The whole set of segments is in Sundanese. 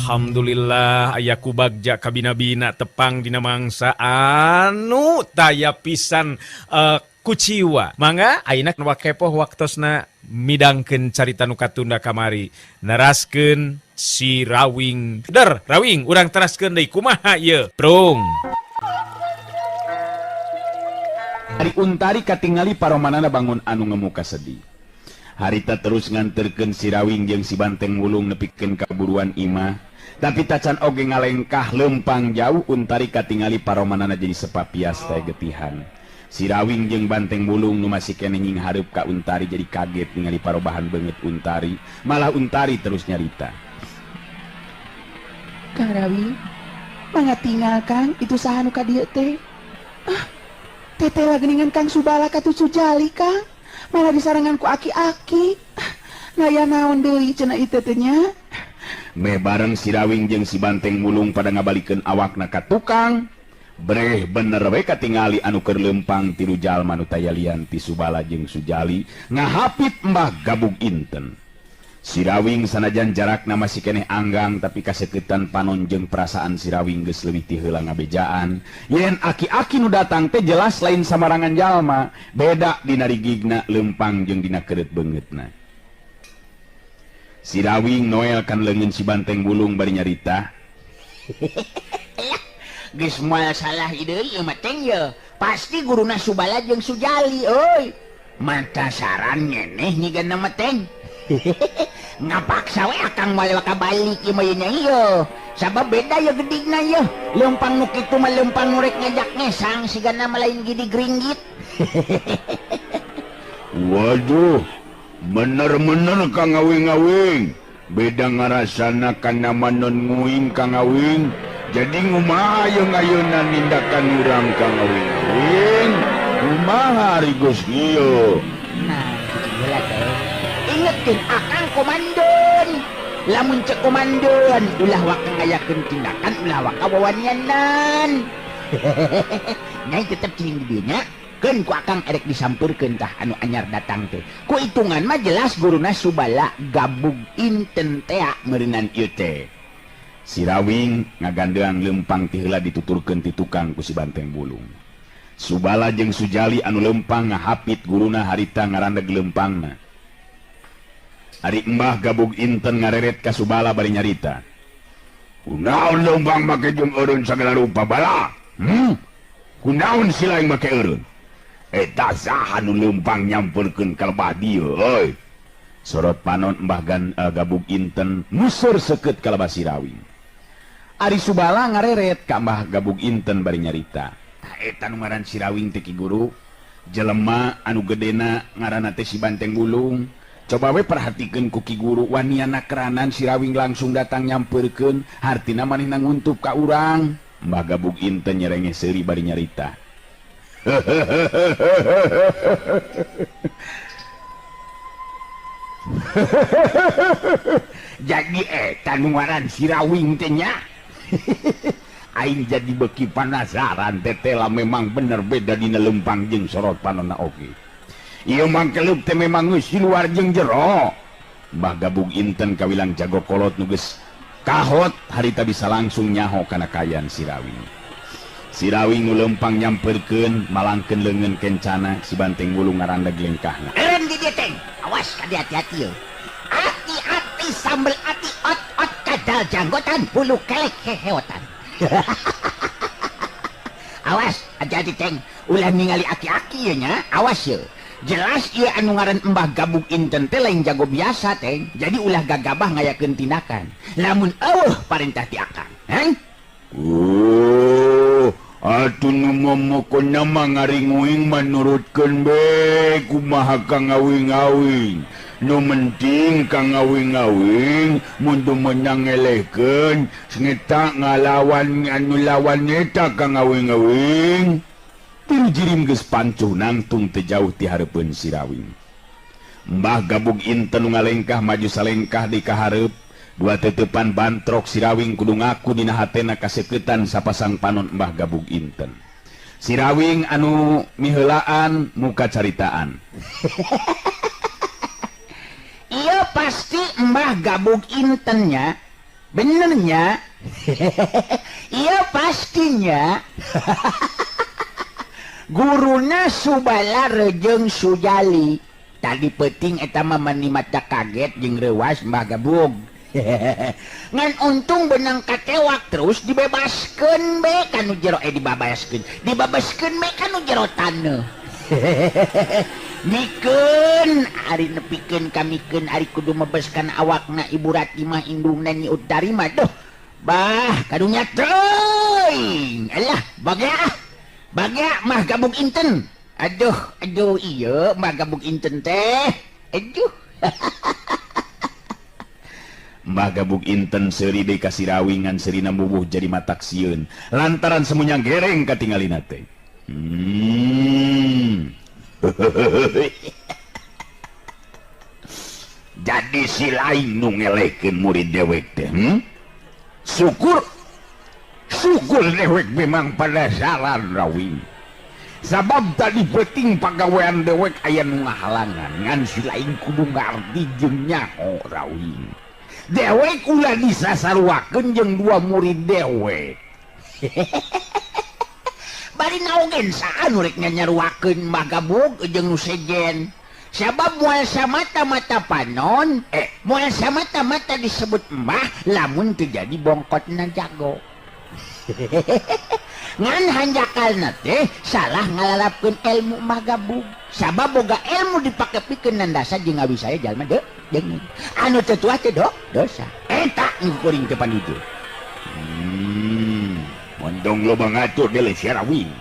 Alhamdulillah aya ku bagja kabina-bina tepang dina mangsa anu taya pisan kuciwa. Mangga ayeuna wakepoh waktosna midangkeun carita nu katunda kamari neraskeun si Rawing. Der, Rawing urang teraskeun deui kumaha ieu? Prung. Ari Untari katingali paromanana bangun anu ngemuka sedih. Harita terus nganterkeun si Rawing jeung si Banteng Wulung nepikeun ka buruan imah. Tapi tacan oge ngalengkah lempang jauh Untari katingali paromanana jadi sepapias teh getihan. Si Rawing jeung Banteng Wulung nu masih keneh nyinghareup ka Untari jadi kaget ningali parobahan beungeut Untari. Malah Untari terus nyarita. Kang Rawing, mangga tinggal Kang, itu saha nu ka dieu teh? Ah, teteh lageuningan Kang Subala katuh Sujali Kang. Malah disarangan ku aki-aki. Ngaya naon deui cenah ieu teh nya. Meh bareng si Rawing jeung si Banteng Wulung pada ngabalikeun awakna ka tukang. Breh bener we katingali anu keur leumpang tilu jalma nu taya lian ti Subala jeung Sujali ngahapit Mbah Gabug Inten. Si Rawing sanajan jarakna masih keneh anggang tapi kaseketan panon jeung perasaan si Rawing geus leuwih ti heula ngabejaan. Yen aki-aki nu datang teh jelas lain samarangan jalma, beda dina rigigna leumpang jeung dina keureut beungeutna. Si Rawing noel kan leungeun si Banteng Wulung bari nyarita. Geus moal salah deui ieu mah teh ye. Pasti guruna Subala jeung Sujali euy. Mata saran ngeneh nyigana mah teh. Ngapaksa we akang moal kabalik ieu mah nya ieu. Sabab beda ye gedigna ye. Leumpang nu kitu mah leumpang nu rek ngajak ngesang sigana mah lain gidi gringgit. Waduh, bener-bener Kang Awing-awing. Beda ngarasana kana manon nguing Kang Awing. Jadi ngumaha yeung ayeuna nindakan urang Kang Awing-awing? Kumaha ari geus ieu? Nah, kitu heula teh. Ingetkeun akang komandan. Lamun cek komandan ulah waka ngayakeun tindakan ulah waka wawanianan. Nyai tetep cing di dieu nya. Keun ku akang erek disampeurkeun tah anu anyar datang teh. Ku hitungan mah jelas guruna Subala Gabug Inten tea meureunan ieu teh. Si Rawing ngagandeang leumpang ti heula dituturkeun ti tukang ku si Banteng Wulung. Subala jeung Sujali anu leumpang ngahapit guruna harita ngarandeg leumpangna. Ari Mbah Gabug Inten ngareret ka Subala bari nyarita. Kunaon leumpang make jeung eureun sagala rupa bala? Kunaon sila yang make eureun? Eta saha nu leumpang nyampeurkeun ka lebah dieu euy? Sorot panon Mbah Gabug Inten museur seukeut ka lebah si Rawing. Ari Subala ngareret ka Mbah Gabug Inten bari nyarita. Tah eta nu ngaran si Rawing teh ki guru, jelema anu gedena ngaranna teh si Banteng Wulung. Coba we perhatikeun ku ki guru waniana keranan si Rawing langsung datang nyampeurkeun, hartina manehna nguntup ka urang. Mbah Gabug Inten nyerengeh seuri bari nyarita. Jadi eta nu ngaran si Rawing teh nya. Aing jadi beuki panasaran tetela memang bener beda dina leumpang jeung sorot panonna oge. Ieu mangkeleup teh memang geus di luar jeung jero. Mbah Gabug Inten kawilang jago kolot nu geus kahot harita bisa langsung nyaho kana kayan si Rawing. Si Rawing nu leumpang nyampeurkeun malangkeun leungeun kencana si Banteng Wulung ngarandeg lengkahna. Eureun di dieu teh. Awas ka hati-hati ye. Ati-ati sambel ati ot-ot kadal janggotan bulu kelek heheotan. Awas hati-hati teng, ulah ningali aki-aki ye nya, awas ye. Jelas ieu anu ngaran Mbah Gabug Inten teh lain jago biasa teh. Jadi ulah gagabah ngayakeun tindakan. Lamun eueuh parentah ti akang. Heh? Oh, atuh nu momokona mah ngaringuing manurutkeun be kumaha Kang Awing-awing. Nu penting Kang Awing-awing mun teu meunang ngelehkeun sengeta ngalawan anu lawan eta Kang Awing-awing. Tilu jirim geus pancuh nangtung teu jauh ti hareupeun si Rawing. Mbah Gabug Inten nu ngalengkah maju salengkah di kahareup, dua tetepan bantrok si Rawing kudu ngaku dina hatena kasekeutan sapasang panon Mbah Gabug Inten. Si Rawing anu miheulaan muka caritaan. Iya pasti Mbah Gabug Intennya. Benernya? Iya pastinya. Guruna Subala jeung Sujali. Tadi peting eta mah mani mata kaget jeung reuwas Mbah Gabug. Ngan untung benang katewak terus dibebaskeun be kanu jero dibabaskeun. Dibabaskeun be kanu jero taneuh. Mikeun ari nepikeun kamikeun ari kudu mebeskan awakna Ibu Rati mah indungna Nyi Utari mah duh. Bah kadunya teuing. Alah bagea ah. Bagea mah Gabug Inten. Aduh aduh iya mah Gabug Inten teh. Aduh. Mbah Gabug Inten seuri deui ka Sirawing ngan seurina mubuh jadi matak sieun lantaran semuanya gereng katingalina teh. Jadi si lain nu ngelehkeun murid dewek teh. Syukur syukur dewek memang pada saran Rawing. Sabab tadi peting pagawean dewek aya nu ngahalangan ngan si lain kudu ngarti jeung nyaho Rawing. Dewek ulah disasaruakeun jeung dua murid dewek. Bari naogen saha nu rek nyanyaruakeun Mbah Gabug jeung nu sejen. Sabab moal samata-mata panon, moal samata-mata disebut mbah lamun teu jadi bongkotna jago. Ngan hanjakalna teh salah ngalalapkeun ilmu Mbah Gabug. Sabab boga ilmu dipake pikeun nandasa jeung ngawisaya jalma deuk jeung anu teu tuah teh dosa. Eta nu kuring teh panuju. Mondong loba ngatur deuleu Sirawing.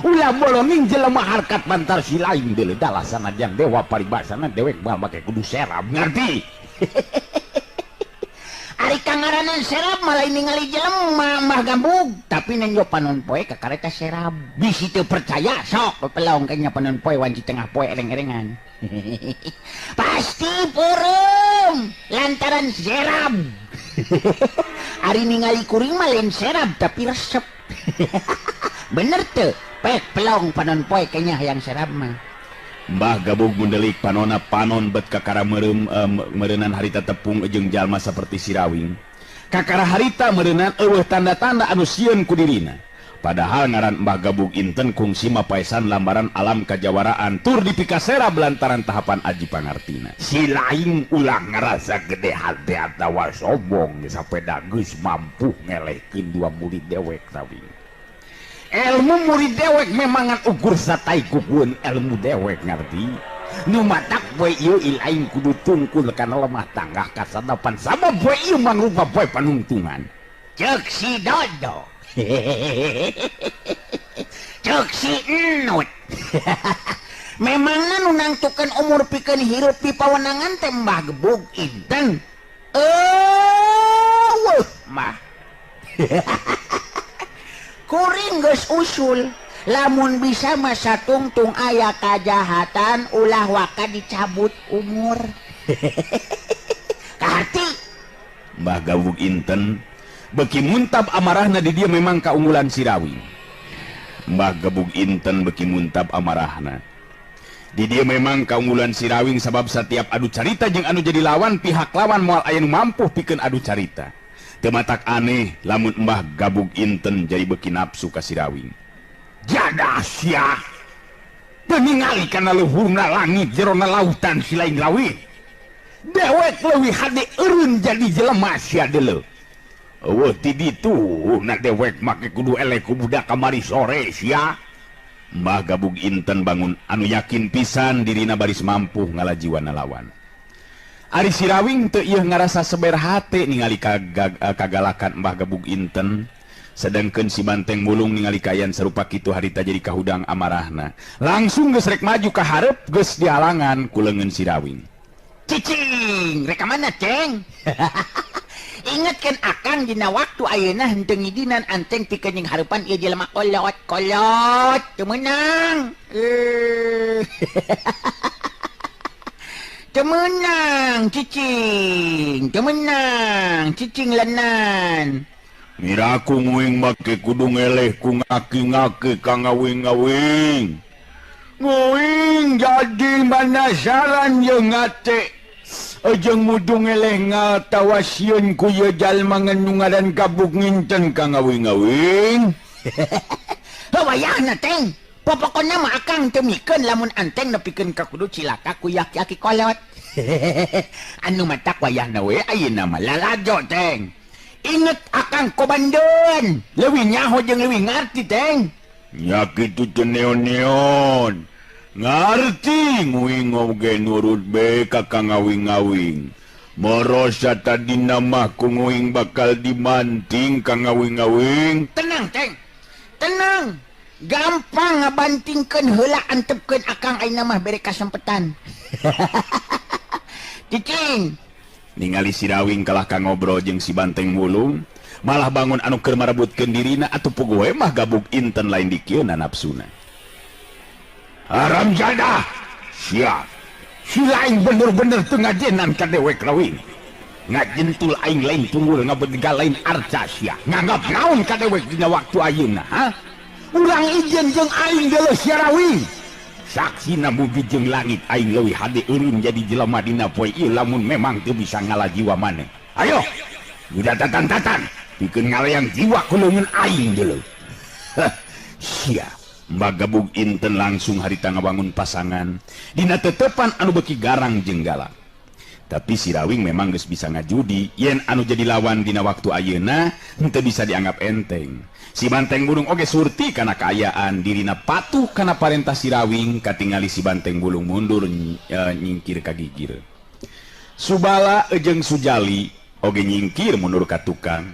Ulah bolonging jelema harkat bantar si lain deuleu dalah sanajan dewa paribasana dewek moal make kudu serab ngarti. Ari kangaranan serab malah ningali jelema Mbah Gabug, tapi nenjo panon poe ka kareta serab. Bisi teu percaya sok pelong kayaknya panon poe wanci tengah poe ereng-erengan. Pasti peureum lantaran serab. Ari ningali kuring mah lain serab tapi resep. Bener teu? Pek pelong panon poe kayaknya hayang serab mah. Mbah Gabug mundelik panona panon bet kakara meureum meureunnan harita tepung jeung jalma saperti Sirawing. Kakara harita meureunnan eueuh tanda-tanda anu sieun ku dirina. Padahal ngaran Mbah Gabug Inten kungsi mapaesan lambaran alam kajawaraan tur dipikaserab lantaran tahapan aji pangartina. Si lain ulah ngarasa gede hate atawa sombong sapeda geus mampu ngelehkeun dua murid dewek Rawing. Ilmu murid dewek memangan ukur satai kukuan ilmu dewek ngerti. Nu matak poe ieu ilaing kudu tungkul kana lemah tanggah kasadapan sabab poe ieu mangrupa poe panungtungan. Ceuk si Dodo. Ceuk si Enut. Memangna nu nangtukeun umur pikeun hirup di pawenangan teh Mbah Gebug Inten. Eueuh mah. Kuring geus usul lamun bisa masa tungtung aya kajahatan ulah waka dicabut umur. Kaharti Mbah Gabug Inten beki muntab amarahna di dia memang kaunggulan Sirawing. Mbah Gabug Inten beki muntab amarahna di dia memang kaunggulan Sirawing sabab setiap adu carita jeung anu jadi lawan pihak lawan moal aya nu mampu pikeun adu carita. Teu matak aneh lamun Mbah Gabug Inten jadi beki nafsu ka Sirawing. Jadah sia. Teu ningali kana luhurna langit jerona lautan si lain lawih. Dewek leuwih hade eureun jadi jelema sia deuleu. Eueuh ti ditu na dewek make kudu eleh ku budak kamari sore sia. Mbah Gabug Inten bangun anu yakin pisan dirina baris mampu ngalajiwana lawan. Ari Sirawing teu ieu ngarasa seber hate ningali kagalakan Mbah Gabug Inten. Sedangkeun si Banteng Mulung ningali kaayaan sarupa kitu harita jadi kahudang amarahna. Langsung geus rek maju ka hareup geus dihalangan ku leungeun Sirawing. Cicing, rek ka mana, Ceng? Ingatkeun akang dina waktu ayeuna henteu ngidinan anteng pikeun jeung hareupan ieu jelema kolot kolot teu meunang. Temenang cicing, temenang cicing lenan. Miraku nguing make kudu ngeleh ku ngaki-ngaki ka ngawing-ngawing. Nguing jadi manasaran jeung ngate. Ejeng mudung eleh ngatawa sieun ku ieu jalma ngan nu ngaran Gabug nginten ka ngawing-ngawing. Wayahna teng. Popokona mah akang teu mikeun lamun anteng nepikeun ka kudu cilaka ku yaki-aki kolot. Anu matak wayahna we ayeuna mah lalajo teng. Inget akang komandan, leuwih nyaho jeung leuwih ngarti teng. Nya kitu teu neon-neon. Ngarti nguing oge nurut be ka ngawing-ngawing. Morosa tadina mah ku nguing bakal dimanting ka ngawing-ngawing. Tenang teng. Tenang. Gampang ngabantingkeun heula antepkeun akang ayeuna mah bere kasempetan. Cicing. Ningali si Rawing kalah ka ngobrol jeung si Banteng Wulung, malah bangun anu keur marebutkeun dirina atuh puguh we mah Gabug Inten lain dikieuna nafsuna. Haram jadah. Sia. Si lain bener-bener teu ngajenan ka dewek Rawing. Ngajentul aing lain tunggul ngabedegal lain arca sia. Nganggap naon ka dewek dina waktu ayeuna, ha? Urang ijen jeung aing geuleuh sia Rawing. Saksina bumi jeung langit aing leuwih hade eureun jadi jelema dina poe ieu lamun memang teu bisa ngalah jiwa maneh. Ayo, udah tatan-tatan pikeun ngalayang jiwa ku leungeun aing geuleuh. Sia. Mbah Gabug Inten langsung harita ngabangun pasangan dina tetepan anu beuki garang jeung galak. Tapi si Rawing memang geus bisa ngajudi yen anu jadi lawan dina waktu ayeuna henteu bisa dianggap enteng. Si Banteng Bulung oge surti kana kaayaan dirina patuh kana parentah si Rawing katingali si Banteng Bulung mundur nyingkir ka gigir. Subala jeung Sujali oge nyingkir mundur ka tukang.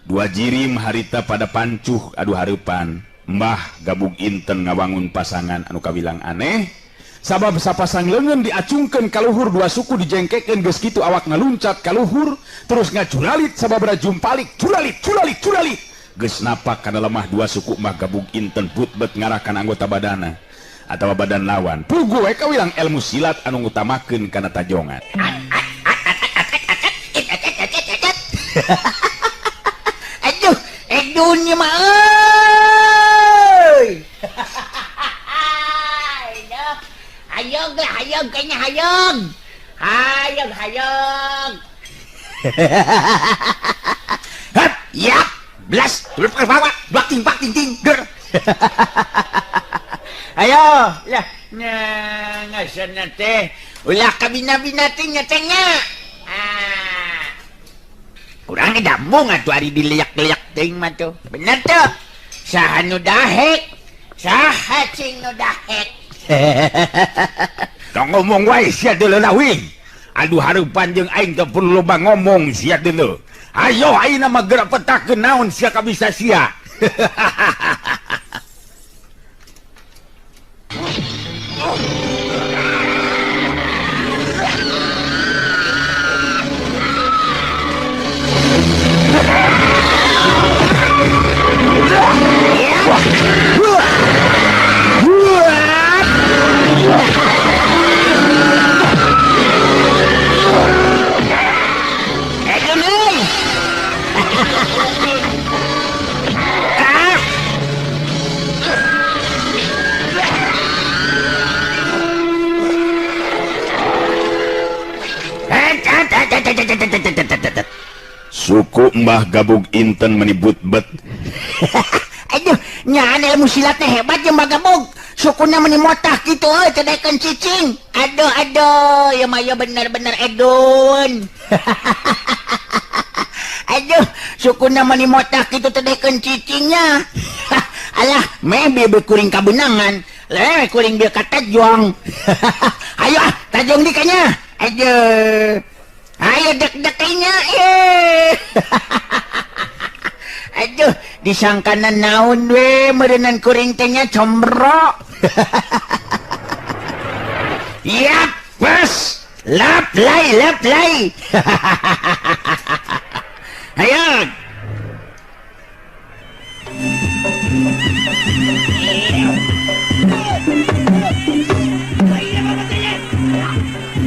Dua jirim harita pada pancuh adu hareupan. Mbah Gabug Inten ngabangun pasangan anu kawilang aneh. Sabab sapasang leungeun diacungkeun kaluhur dua suku dijengkekeun geus kitu awak ngaluncat kaluhur terus ngacuralit sababra jumpalik curalit curalit curalit geus napak kana lemah dua suku Mbah Gabug Inten putbet ngarahkan anggota badana atawa badan lawan. Puguh we kawilang ilmu silat anu ngutamakeun kana tajongan. Aduh, edun ieu mah euy. Hayang lah, hayang kayaknya hayang. Hayang, hayang. Hap, yap, belas, bak ting, bak ting, ting, ger. Ayo, lah, ngasana teh. Ulah kabina-bina teh nyatanya. Ah. Kurang dambung atuh ari dileak-leak teuing mah tuh. Bener tuh. Saha nu dahek? Saha cing nu dahek? Tong ngomong wae sia deuleu Rawing. Aduh hareupan jeung aing teu perlu loba ngomong sia deuleu. Ayo ayeuna mah geura petakeun naon sia kabisa sia. Suku Mbah Gabug Inten menibut bet. Aduh, nyaan ilmu silatnya hebat ya Mbah Gabug. Sukuna meni motah gitu euy, teu daekeun cicing. Aduh aduh, ya mah ya bener-bener edun. Aduh, sukuna meni motah gitu teu daekeun cicingnya. Alah, meh bieu kuring kabeunangan. Leh kuring bieu ka tajong. Ayo ah, tajong di kanya. Aduh. Ayo dek-deknya. Aduh, disangkana naon we meureunnan kuring teh nya comro. Yap, bes. Lap lay, lap lay. Ayo.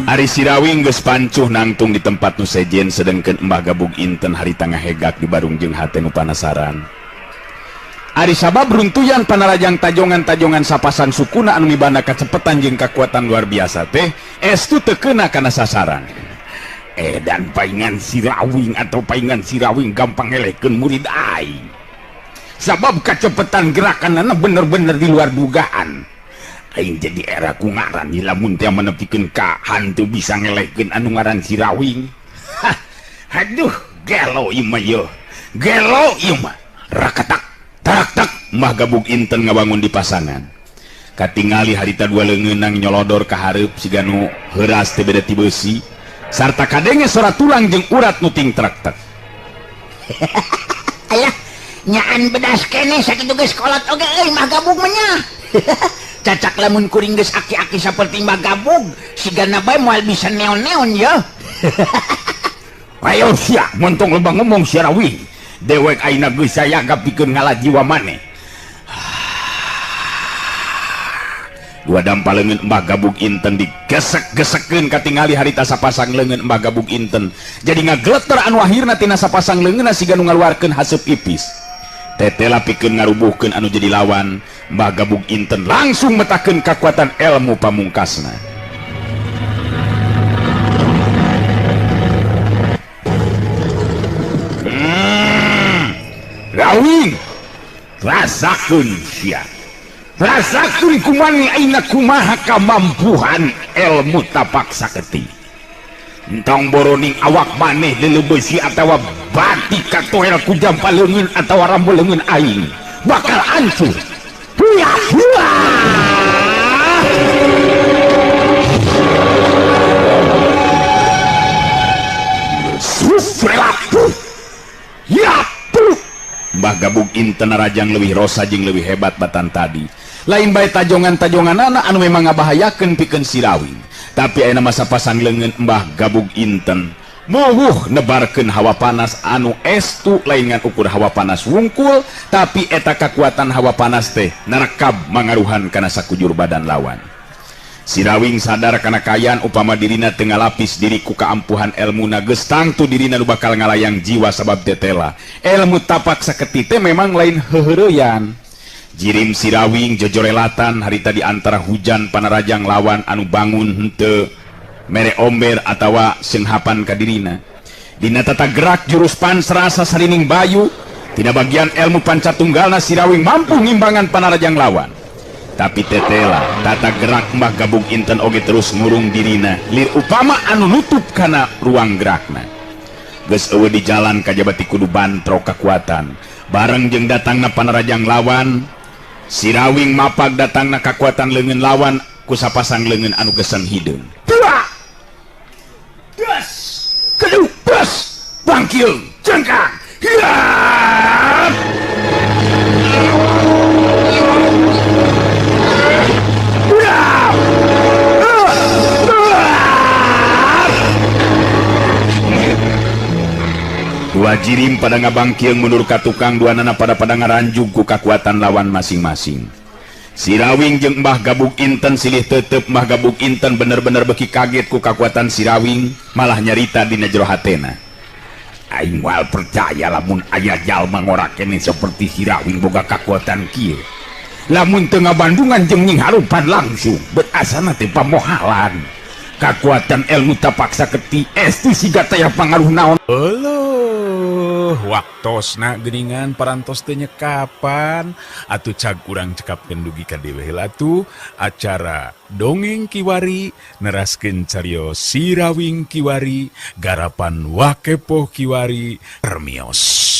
Ari Sirawing geus pancuh nangtung di tempat nu sejen sedengkeun Mbah Gabug Inten harita ngahegak di barung jeung hate nu panasaran. Ari sabab runtuyan panarajang tajongan-tajongan sapasang sukuna anu mibanda kacepetan jeung kakuatan luar biasa teh estu teu keuna kana sasaran. Edan paingan Sirawing atau paingan Sirawing gampang ngelehkeun murid aing. Sabab kecepatan gerakanana bener-bener di luar dugaan. Aing jadi era ku ngaran lamun teh menepikeun ka hantu bisa ngelehkeun anu ngaran Sirawing. Hah, aduh, gelo ieu mah yeuh. Gelo ieu mah. Rakatak, tarak tak Mbah Gabug Inten ngabangun di pasangan. Katingali harita dua leungeunang nyolodor ka hareup siga nu heuras teh beda ti beusi. Sarta kadenge sora tulang jeung urat nu ting trak-trek. Alah, nyaan bedas keneh sakitu geus kolot oge euy Mbah Gabug mah nya. Cacak lamun kuring geus aki-aki saperti Mbah Gabug, sigana bae moal bisa neon-neon ya. Ayo sia, montong lebang ngomong sia Rawing. Dewek ayeuna geus sayaga pikeun ngalah jiwa maneh. Dua dampa leungeun Mbah Gabug Inten digesek-gesekkeun katingali harita sapasang leungeun Mbah Gabug Inten. Jadi ngagleter anu akhirna tina sapasang leungeunna siga nu ngaluarkeun haseup ipis. Tetela pikeun ngarubuhkeun anu jadi lawan, Mbah Gabug Inten langsung metakeun kakuatan ilmu pamungkasna. Rawing, rasakeun sia. Rasakeun kumani aina kumaha kamampuhan ilmu tapak saketi. Entong boroning awak maneh lelebeusi atawa bati katoel ku jampa leungeun atawa rambu leungeun aing bakal hancur. Huya huya. Susrelapu. Ya. Mbah Gabug Inten narajang leuwih rosa jeung leuwih hebat batan tadi. Lain bae tajongan-tajonganana anu memang ngabahayakeun pikeun Sirawing. Tapi ayeuna masa pasang leungeun Mbah Gabug Inten muwuh nebarkeun hawa panas anu estu lain ngan ukur hawa panas wungkul, tapi eta kakuatan hawa panas teh narekab mangaruhan kana sakujur badan lawan. Sirawing sadar kana kaayaan upama dirina teu ngalapis diri ku kaampuhan elmuna geus tangtu dirina nu bakal ngalayang jiwa sabab tetela. Elmu tapak saketi teh memang lain heuheureyan. Jirim Sirawing jojorelatan harita di antara hujan panarajang lawan anu bangun henteu mere omber atawa seunghapan ka dirina. Dina tata gerak jurus pansrasa sarining bayu, tina bagian elmu pancatunggalna Sirawing mampu ngimbangan panarajang lawan. Tapi tetela tata gerak Mbah Gabug Inten oge terus ngurung dirina lir upama anu nutup kana ruang gerakna. Geus eueuh di jalan kajabati kudu bantrok kakuatan. Bareng jeung datangna panarajang lawan, Sirawing mapag datangna kakuatan leungeun lawan ku sapasang leungeun anu geseng hideung. Das, keduh, bas, bangkil, jengkang, hiap. Dua jirim pada ngabangkieng mundur ka tukang, dua nana pada pada ngaranjug ku kakuatan lawan masing-masing. Sirawing jeung Mbah Gabug Inten silih tetep. Mbah Gabug Inten bener-bener beki kaget ku kakuatan Sirawing, malah nyarita dina jero hatena. Aing moal percaya lamun aya jalma ngora keneh seperti Sirawing boga kakuatan kieu. Lamun teu ngabandungan jeung nying harupan langsung, bet asana teh pamohalan. Kakuatan ilmu tapak saketi estu siga taya pangaruh naon. Euleuh, waktosna geuningan parantos teh nyekapan atuh cag urang cekapkeun dugi ka dewe heula atuh acara dongeng kiwari neraskeun carios Sirawing kiwari garapan Wakepoh kiwari permios.